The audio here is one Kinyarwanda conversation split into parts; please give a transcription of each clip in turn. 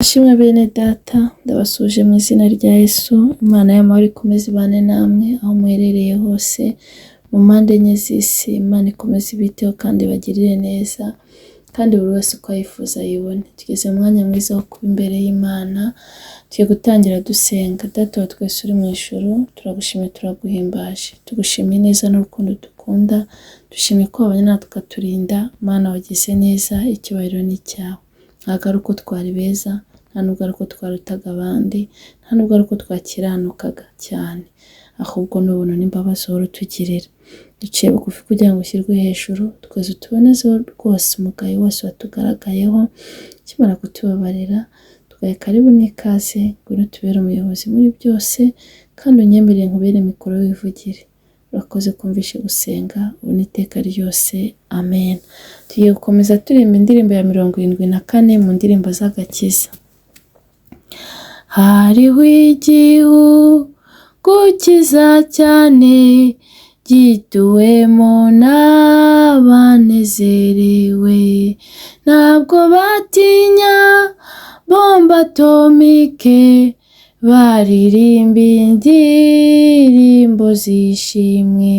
Ishimwe bene data, ndabasuhuje mu izina rya Yesu. Imana y'amahoro ikomeze ibane namwe aho muherereye hose, mu mpande enye z'isi. Imana ikomeze ibiteho kandi ibagirire neza, kandi buri wese uko ayifuza ayibone. Tugeze mu mwanya mwiza wo kuba imbere y'Imana, tugiye gutangira dusenga. Data wa twese uri mu ijuru, turagushimiye, turaguhimbaje, tugushimiye neza n'urukundo dukunda, dushimiye ko wabanye natwe ukaturinda. Mana wagize neza, icyubahiro ni icyawe. Ntabwo ari uko twari beza, nta nubwo ari uko twarutaga abandi, nta nubwo ari uko twakiranukaga cyane, ahubwo ni ubuntu n'imbabazi uhora utugirira. Duciye bugufi kugira ngo ushyirwe hejuru, twese utubonezeho rwose umugayo wose watugaragayeho. Ukimara kutubabarira, tugahe karibu n'ikaze, ngwino utubere umuyobozi muri byose, kandi unyemerere nkubere mikoro wivugire. Urakoze kumvishe gusenga, ubu n'iteka ryose, amen. Tugiye gukomeza turirimba indirimbo ya 74 mu ndirimbo z'agakiza. Hariho igihugu cyiza cyane, gituwemo n'abanezerewe, ntabwo batinya bombe atomike, baririmba indirimbo z'ishimwe.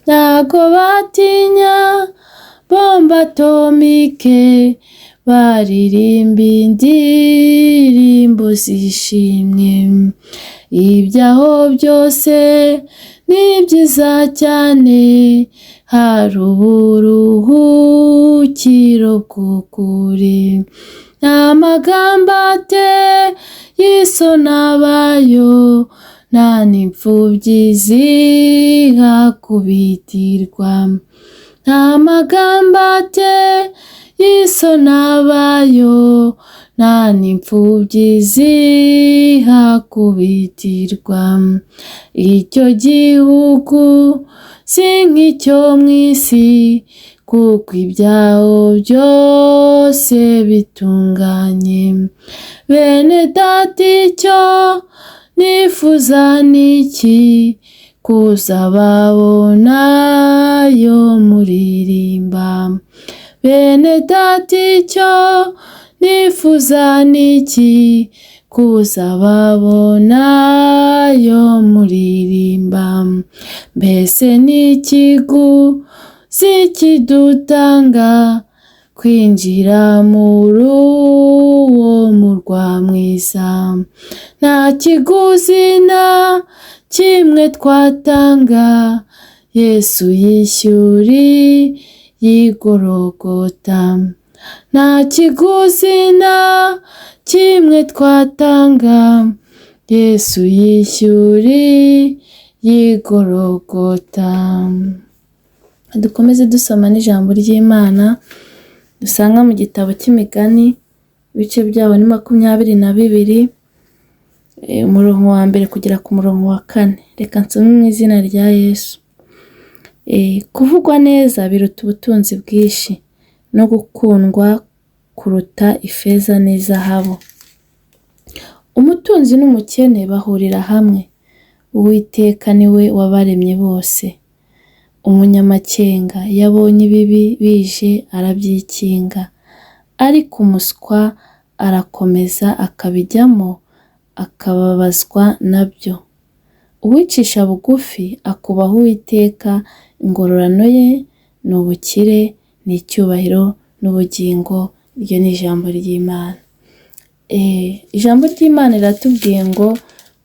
Ntabwo batinya bombe atomike, baririmba indirimbo z'ishimwe. Ibyaho byose ni byiza cyane, hari uburuhukiro bw'ukuri. Nta magambo ateye isoni abayo, nta n'imfubyi zihakubitirwa. Nta magambo ateye isoni abayo, nta n'imfubyi zihakubitirwa. Icyo gihugu si nk'icyo mu isi, kuko ibyaho byose bitunganye. Bene data, icyo nifuza ni iki? Kuzababonayo muririmba. Bene data, icyo nifuza ni iki? Kuzababonayo muririmba. Mbese ni ikiguzi kidutanga kwinjira muri uwo murwa mwiza? Nta kiguzi na kimwe twatanga, Yesu yishyuriye i Gologota. Nta kiguzi na kimwe twatanga, Yesu yishyuriye i Gologota. Dukomeze dusoma n'ijambo ry'Imana dusanga mu gitabo cy'Imigani, ibice byawo ni 22, umurongo wa mbere kugera ku murongo wa kane. Reka nsome mu izina rya Yesu. Kuvugwa neza biruta ubutunzi bwinshi, no gukundwa kuruta ifeza n'izahabu. Umutunzi n'umukene bahurira hamwe, Uwiteka ni we wabaremye bose. Umunyamakenga iyo abonye ibibi bije arabyikinga, ariko umuswa arakomeza akabijyamo, akababazwa nabyo. Uwicisha bugufi akubaha Uwiteka, ingororano ye ni ubukire, ni icyubahiro n'ubugingo. Iryo ni ijambo ry'Imana. Ijambo ry'Imana riratubwiye ngo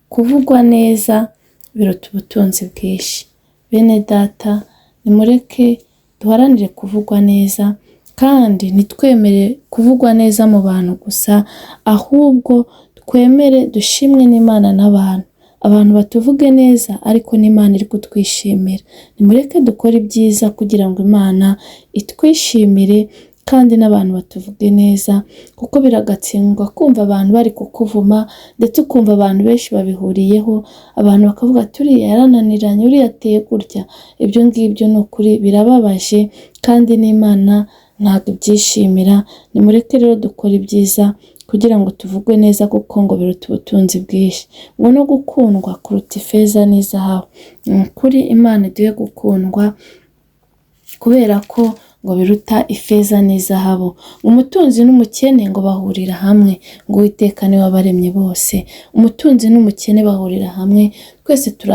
kuvugwa neza biruta ubutunzi bwinshi. Bene data, nimureke duharanire kuvugwa neza, kandi ntitwemere kuvugwa neza mu bantu gusa, ahubwo twemere dushimwe n'Imana n'abantu. Abantu batuvuge neza, ariko n'Imana iri kutwishimira. Nimureke dukore ibyiza kugira ngo Imana itwishimire, kandi n'abantu batuvuge neza, kuko biragatsindwa kumva abantu bari kukuvuma, ndetse ukumva abantu benshi babihuriyeho, abantu bakavuga ati uriya yarananiranye, uriya ateye gutya. Ibyo ngibyo ni ukuri birababaje, kandi n'Imana ntabwo ibyishimira. Nimureke rero dukore ibyiza kugira ngo tuvugwe neza, kuko ngo biruta ubutunzi bwinshi, ngo no gukundwa kuruta ifeza n'izahabu. Ni ukuri Imana iduhe gukundwa, kubera ko ngo biruta ifeza n'izahabu. Umutunzi n'umukene ngo bahurira hamwe, ngo Uwiteka niwe wabaremye bose. Umutunzi n'umukene bahurira hamwe, twese turi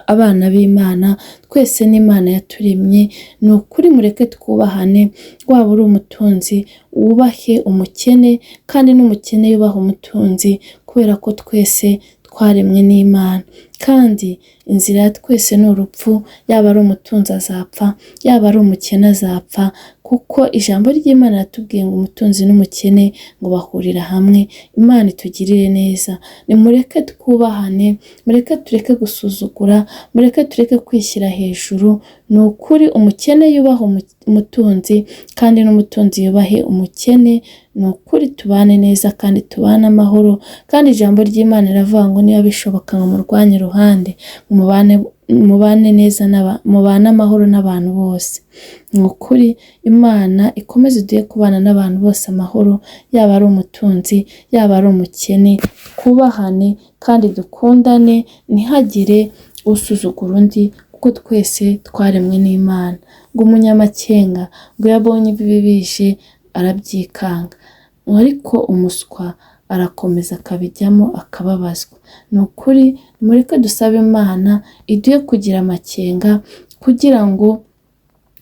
abana b'Imana, twese n'Imana yaturemye. Ni ukuri mureke twubahane, waba uri umutunzi wubahe umukene, kandi n'umukene yubahe umutunzi, kubera ko twese twaremwe n'Imana. Kandi inzira ya twese ni urupfu, yaba ari umutunzi azapfa, yaba ari umukene azapfa, kuko ijambo ry'Imana riratubwiye ngo umutunzi n'umukene ngo bahurira hamwe. Imana itugirire neza. Nimureke twubahane, mureke tureke gusuzugura, mureke tureke kwishyira hejuru. Ni ukuri umukene yubahe umutunzi, kandi n'umutunzi yubahe umukene. Ni ukuri tubane neza kandi tubane amahoro. Kandi ijambo ry'Imana riravuga ngo niba bishoboka ngo murwanye iruhande, mubane neza, mubane amahoro n'abantu bose. Ni ukuri Imana ikomeze iduhe kubana n'abantu bose amahoro, yaba ari umutunzi, yaba ari umukene, twubahane kandi dukundane, ntihagire usuzugura undi, kuko twese twaremwe n'Imana. Ngo umunyamakenga ngo iyo abonye ibibi bije arabyikanga, ariko umuswa arakomeza akabijyamo akababazwa. Ni ukuri mureke dusabe Imana iduhe kugira amakenga, kugira ngo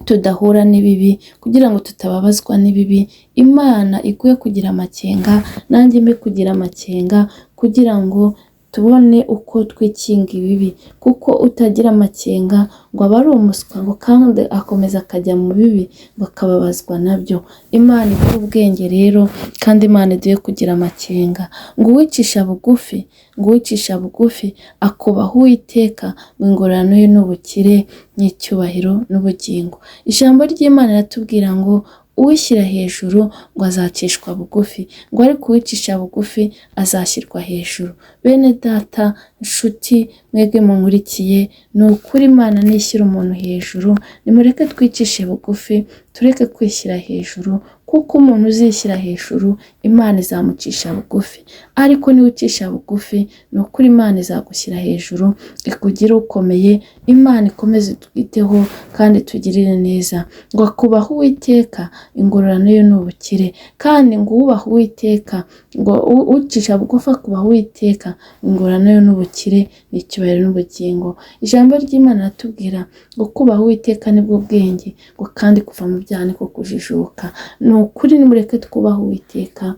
tudahura n'ibibi, kugira ngo tutababazwa n'ibibi. Imana iguhe kugira amakenga, nanjye mpe kugira amakenga, kugira ngo tubone uko twikinga ibibi, kuko utagira amakenga ngo aba ari umuswa, ngo kandi akomeza akajya mu bibi ngo akababazwa nabyo. Imana iguhe ubwenge rero, kandi Imana iduhe kugira amakenga. Ngo uwicisha bugufi, ngo uwicisha bugufi akubaha Uwiteka, ngo ingororano ye ni ubukire n'icyubahiro n'ubugingo. Ijambo ry'Imana riratubwira ngo uwishyira hejuru ngo azacishwa bugufi, ngo ariko uwicisha bugufi azashyirwa hejuru. Bene data, nshuti mwebwe munkurikiye, ni ukuri Imana nishyira umuntu hejuru. Nimureke twicishe bugufi, tureke kwishyira hejuru, kuko umuntu uzishyira hejuru Imana izamucisha bugufi, ariko niwicisha bugufi ni ukuri Imana izagushyira hejuru, ikugire ukomeye. Imana ikomeze itwiteho kandi itugirire neza. Ngo akubaha Uwiteka ingororano ye ni ubukire, kandi ngo uwubaha Uwiteka, ngo ucisha bugufi akubaha Uwiteka, ingororano ye ni ubukire n'icyubahiro n'ubugingo. Ijambo ry'Imana riratubwira ngo kubaha Uwiteka nibwo bwenge, ngo kandi kuva mu byaha niko kujijuka. Ni ukuri nimureke twubahe Uwiteka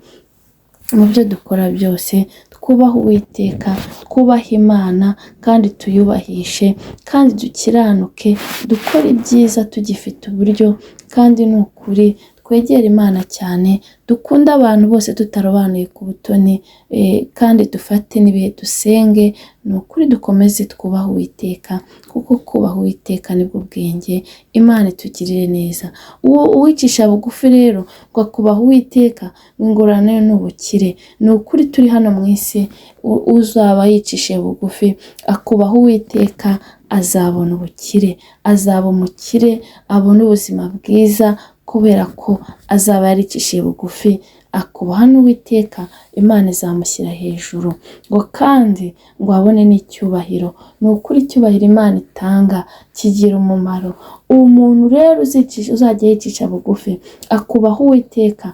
mu byo dukora byose, twubahe Uwiteka, twubahe Imana kandi tuyubahishe, kandi dukiranuke, dukore ibyiza tugifite uburyo, kandi ni ukuri twegere Imana cyane, dukunde abantu bose tutarobanuye ku butoni, kandi dufate n'ibihe dusenge. Ni ukuri dukomeze twubahe Uwiteka, kuko kubaha Uwiteka nibwo bwenge. Imana itugirire neza. Uwo uwicisha bugufi rero ngo akubaha Uwiteka, ngo ingororano ye ni ubukire. Ni ukuri turi hano mu isi, uzaba yicishije bugufi akubaha Uwiteka azabona ubukire, azaba umukire, abone ubuzima bwiza, kubera ko azaba yaricishije bugufi akubaha n'Uwiteka, Imana izamushyira hejuru. Ngo kandi ngo abone n'icyubahiro. Ni ukuri icyubahiro Imana itanga kigira umumaro. Uwo muntu rero uzajya yicisha bugufi akubaha Uwiteka,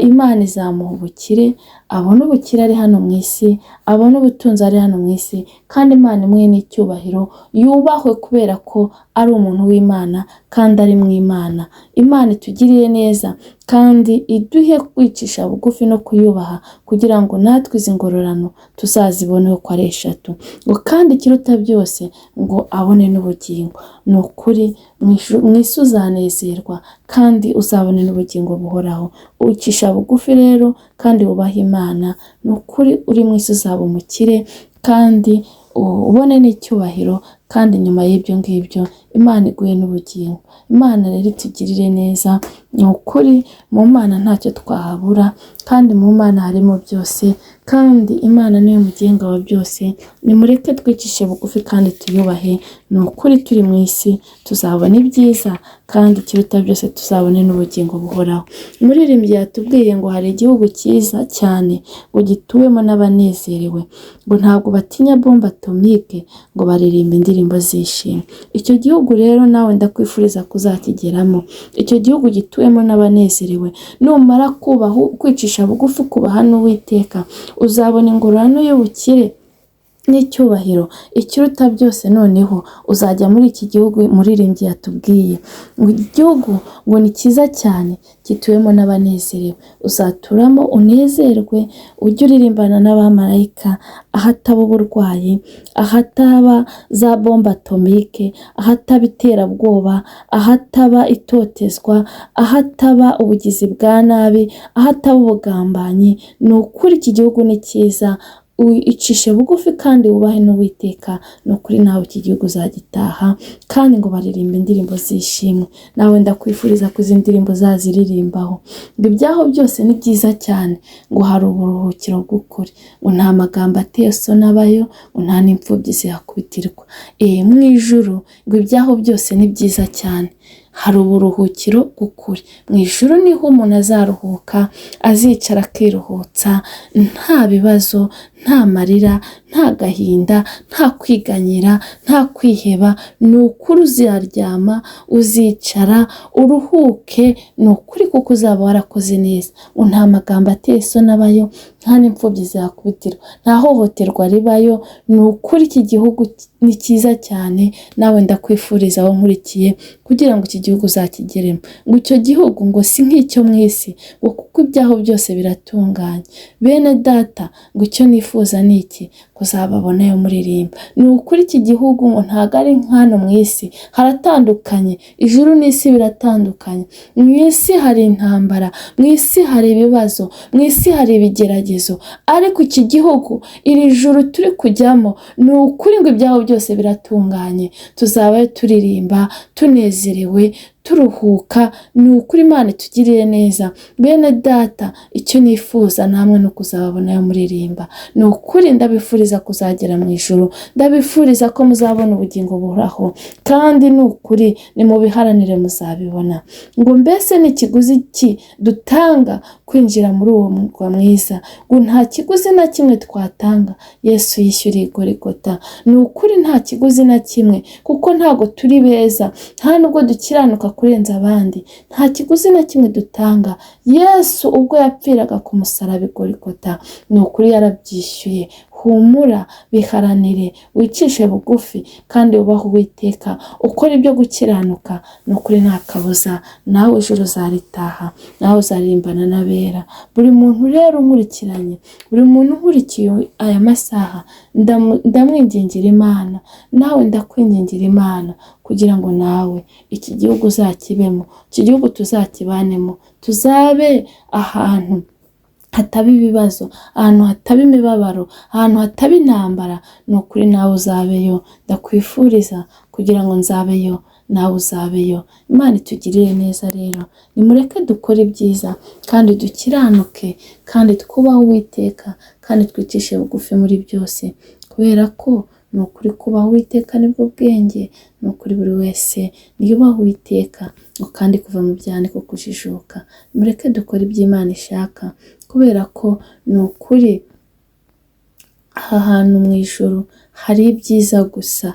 Imana izamuha ubukire, abone ubukire ari hano mu isi, abone ubutunzi ari hano mu isi, kandi Imana imuhe n'icyubahiro, yubahwe kubera ko ari umuntu w'Imana kandi ari mu Imana. Imana itugirire neza kandi iduhe kwicisha bugufi no kuyubaha, kugira ngo natwe izi ngororano tuzaziboneho ko ari eshatu. Ngo kandi ikiruta byose ngo abone n'ubugingo. Ni ukuri mu isi uzanezerwa kandi uzabone n'ubugingo buhoraho. Ucisha bugufi rero kandi wubahe Imana, ni ukuri uri mu isi uzaba umukire kandi ubone n'icyubahiro, kandi nyuma y'ibyo ngibyo Imana iguhe n'ubugingo. Imana rero itugirire neza, ni ukuri mu Mana ntacyo twahabura, kandi mu Mana harimo byose, kandi Imana niyo mugenga wa byose. Nimureke twicishe bugufi kandi tuyubahe. Ni ukuri turi mu isi tuzabona ibyiza, kandi ikiruta byose tuzabone n'ubugingo buhoraho. Umuririmbyi yatubwiye ngo hari igihugu cyiza cyane ngo gituwemo n'abanezerewe, ngo ntabwo batinya bombe atomike, ngo baririmba indirimbo z'ishimwe. Icyo gihugu rero nawe ndakwifuriza kuzakigeramo, icyo gihugu gituwemo n'abanezerewe. Numara kubaha, kwicisha bugufi, kubaha n'Uwiteka, uzabona ingororano y'ubukire n'icyubahiro. Ikiruta byose noneho uzajya muri iki gihugu umuririmbyi yatubwiye ngo igihugu ngo ni cyiza cyane gituwemo n'abanezerewe. Uzaturamo unezerwe, ujye uririmbana n'abamarayika, ahataba uburwayi, ahataba za bombe atomike, ahataba iterabwoba, ahataba itotezwa, ahataba ubugizi bwa nabi, ahataba ubugambanyi. Ni ukuri iki gihugu ni cyiza, icishe bugufi kandi wubahe n'Uwiteka. Ni ukuri nawe iki gihugu uzagitaha, kandi ngo baririmba indirimbo z'ishimwe. Nawe ndakwifuriza ko izi ndirimbo uzaziririmbaho. Ngo ibyaho byose ni byiza cyane, ngo hari uburuhukiro bw'ukuri, ngo nta magambo ateye isoni abayo, ngo nta n'imfubyi zihakubitirwa. Mu ijuru ngo ibyaho byose ni byiza cyane, hari uburuhukiro bw'ukuri. Mu ijuru niho umuntu azaruhuka, azicara akiruhutsa, nta bibazo, nta marira, nta gahinda, nta kwiganyira, nta kwiheba. Ni ukuri uzaryama, uzicara uruhuke, ni ukuri kuko uzaba warakoze neza. Ngo nta magambo ateye isoni abayo, nta n'imfubyi zihakubitirwa, nta hohoterwa ribayo. Ni ukuri iki gihugu ni cyiza cyane, nawe ndakwifuriza aho nkurikiye kugira ngo iki gihugu uzakigeremo. Ngo icyo gihugu ngo si nk'icyo mu isi, ngo kuko ibyaho byose biratunganye. Bene data, ngo icyo nifuza ni iki? Kuzababonayo muririmba. Ni ukuri iki gihugu ngo ntabwo ari nk'hano mu isi, haratandukanye. Ijuru n'isi biratandukanye. Mu isi hari intambara, mu isi hari ibibazo, mu isi hari ibigeragezo, ariko iki gihugu, iri juru turi kujyamo, ni ukuri ngo ibyaho byose biratunganye. Tuzabayo turirimba tunezerewe, turuhuka. Ni ukuri Imana itugirire neza. Bene data, icyo nifuza namwe ni ukuzababonayo muririmba. Ni ukuri ndabifuriza kuzagera mu ijuru, ndabifuriza ko muzabona ubugingo buhoraho, kandi ni ukuri nimubiharanire muzabibona. Ngo mbese ni ikiguzi ki dutanga kwinjira muri uwo murwa mwiza? Ngo nta kiguzi na kimwe twatanga, Yesu yishyuriye Golgota. Ni ukuri nta kiguzi na kimwe, kuko ntabwo turi beza, nta nubwo dukiranuka kurenza abandi, nta kiguzi na kimwe dutanga. Yesu ubwo yapfiraga ku musaraba i Golgota, ni ukuri yarabyishyuye. Humura, biharanire, wicishe bugufi kandi wubahe Uwiteka, ukora ibyo gukiranuka. Ni ukuri nta kabuza nawe ijuru uzaritaha, nawe uzaririmbana n'abera. Buri muntu rero unkurikiranye, buri muntu unkurikiye aya masaha, ndamwingingira Imana, nawe ndakwingingira Imana kugira ngo nawe iki gihugu uzakibemo, iki gihugu tuzakibanemo, tuzabe ahantu hataba ibibazo, ahantu hataba imibabaro, ahantu hataba intambara. Ni ukuri nawe uzabeyo. Ndakwifuriza kugira ngo nzabeyo, nawe uzabeyo. Imana itugirire neza rero, nimureke dukore ibyiza kandi dukiranuke kandi twubahe Uwiteka kandi twicishe bugufi muri byose, kubera ko ni ukuri kubaha Uwiteka nibwo bwenge. Ni ukuri buri wese niyubahe Uwiteka, kandi kuva mu byaha niko kujijuka. Mureke dukore ibyo Imana ishaka, kubera ko ni ukuri aha hantu mu ijuru hari ibyiza gusa,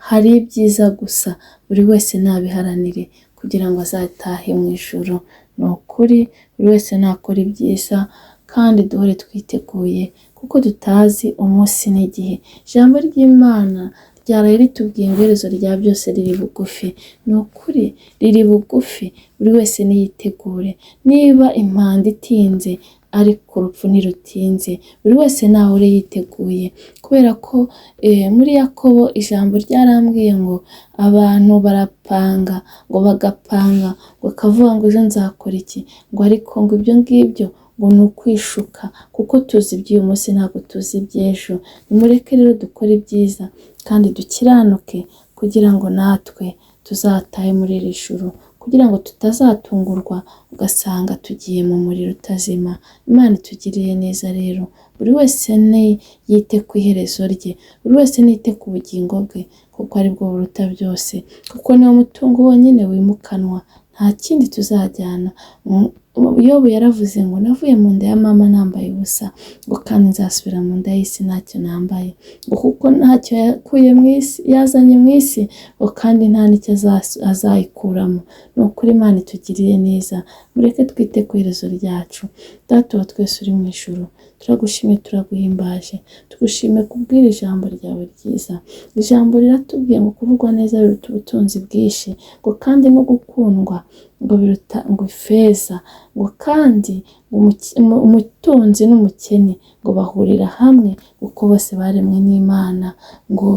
hari ibyiza gusa. Buri wese nabiharanire kugira ngo azatahe mu ijuru. Ni ukuri buri wese nakora ibyiza kandi duhore twiteguye, kuko tutazi umunsi n'igihe. Ijambo ry'Imana ryaraye ritubwiye ngo iherezo rya byose riri bugufi. Ni ukuri riri bugufi, buri wese niyitegure. Niba impanda itinze ariko urupfu ntirutinze, buri wese nahore yiteguye, kubera ko muri Yakobo ijambo ryarambwiye ngo abantu barapanga, ngo bagapanga, ngo bakavuga ngo ejo nzakora iki, ngo ariko ngo ibyo ngibyo ngo ni ukwishuka, kuko tuzi iby'uyu munsi ntabwo tuzi iby'ejo. Nimureke rero dukore ibyiza kandi dukiranuke kugira ngo natwe tuzatahe muri iri juru, kugira kugira ngo tutazatungurwa ugasanga tugiye mu muriro utazima. Imana itugiriye neza rero, buri wese yite ku iherezo rye, buri wese nite ku bugingo bwe, kuko aribwo buruta byose, kuko niwo mutungo wonyine wimukanwa, nta kindi tuzajyana. Yobu yaravuze ngo navuye mu nda ya mama nambaye ubusa, ngo kandi nzasubira mu nda y'isi ntacyo nambaye, ngo kuko ntacyo yakuye mu isi yazanye mu isi, ngo kandi nta n'icyo azayikuramo. Ni ukuri Imana itugiriye neza, mureke twite ku iherezo ryacu. Data wa twese uri mu ijuru, turagushimye, turaguhimbaje, tugushime kubw'iri jambo ryawe ryiza. Ijambo riratubwiye ngo kuvugwa neza biruta ubutunzi bwinshi, ngo kandi no gukundwa ngo biruta ngo ifeza, ngo kandi umutunzi n'umukene ngo bahurira hamwe kuko bose baremwe n'Imana. Ngo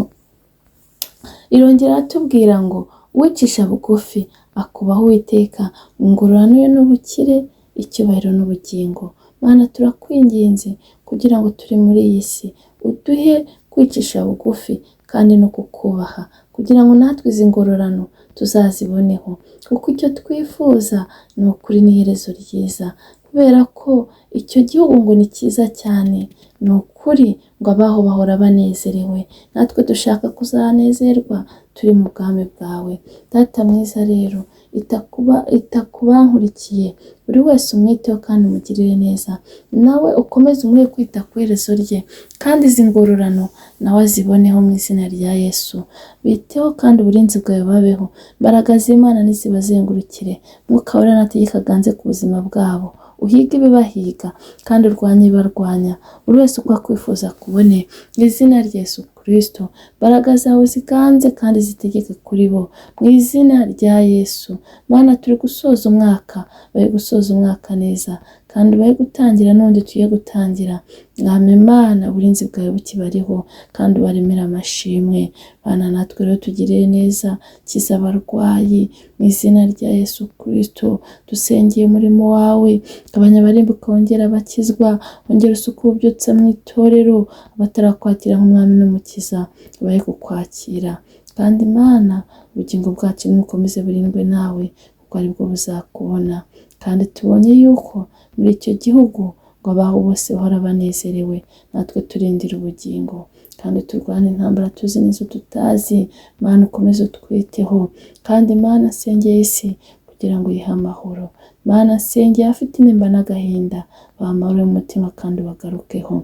irongera aratubwira ngo uwicisha bugufi akubaho Uwiteka, ingororano ye n'ubukire, icyubahiro n'ubugingo. Mana turakwinginze kugira ngo turi muri iyi si uduhe kwicisha bugufi kandi no kukubaha, kugira ngo natwe izi ngororano tuzaziboneho, kuko icyo twifuza ni ukuri n'iherezo ryiza, kubera ko icyo gihugu ngo ni cyiza cyane, ni ukuri ngo abaho bahora banezerewe, natwe dushaka kuzanezerwa turi mu bwami bwawe. Data mwiza rero, ita ku bankurikiye, buri wese umwiteho kandi umugirire neza, nawe ukomeze umuhe kwita ku iherezo rye, kandi izi ngororano nawe aziboneho mu izina rya Yesu. Biteho kandi uburinzi bwawe babeho, imbaraga z'Imana nizibazengurukire, Mwuka Wera nategeka aganze ku buzima bwabo, uhige ibibahiga kandi urwanye ibibarwanya, buri wese uko akwifuza akubone mu izina rya Yesu Kristo. Imbaraga zawe ziganze kandi zitegeke kuri bo mu izina rya Yesu. Mana turi gusoza umwaka, bari gusoza umwaka neza kandi bari gutangira n'undi tugiye gutangira. Mwami Imana uburinzi bwawe bukibariho kandi ubaremere amashimwe. Bana natwe rero tugirire neza, kiza abarwayi mu izina rya Yesu Kristo. Dusengeye umurimo wawe, gabanya abarimbuka wongere abakizwa, wongere usuke ububyutse mu itorero, abatarakwakira nk'umwami n'umukiza bahe kukwakira. Kandi Imana ubugingo bwacu nibukomeze burindwe nawe, kuko aribwo buzakubona. Kandi tubonye yuko muri icyo gihugu ngo abaho bose bahora banezerewe, natwe turindira ubugingo kandi turwane intambara tuzi n'izo tutazi. Mana ukomeze utwiteho, kandi Mana nsengeye isi kugira ngo uyihe amahoro. Mana nsengeye abafite intimba n'agahinda, bahe amahoro y'umutima kandi ubagarukeho.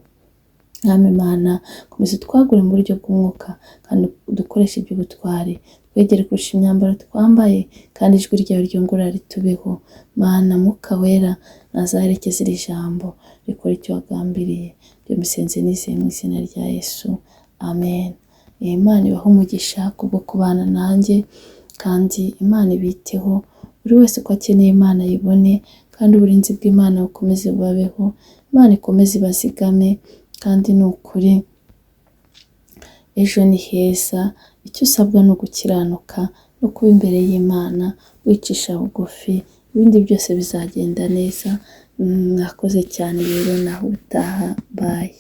Mwami Mana komeza utwagure mu buryo bw'umwuka kandi udukoreshe iby'ubutwari, twegere kurusha imyambaro twambaye, kandi ijwi ryawe ryongorera ritubeho. Mana Mwuka Wera nazaherekeze iri jambo rikora icyo wagambiriye. Ibyo mbisenze nizeye mu izina rya Yesu, amen. Imana ibahe umugisha kubwo kubana nanjye, kandi Imana ibiteho, buri wese uko akeneye Imana ayibone, kandi uburinzi bw'Imana bukomeze bubabeho, Imana ikomeze ibazigame, kandi ni ukuri ejo ni heza. Icyo usabwa ni ugukiranuka no kuba imbere y'Imana wicisha bugufi, ibindi byose bizagenda neza. Mwakoze cyane rero, naho ubutaha, bye.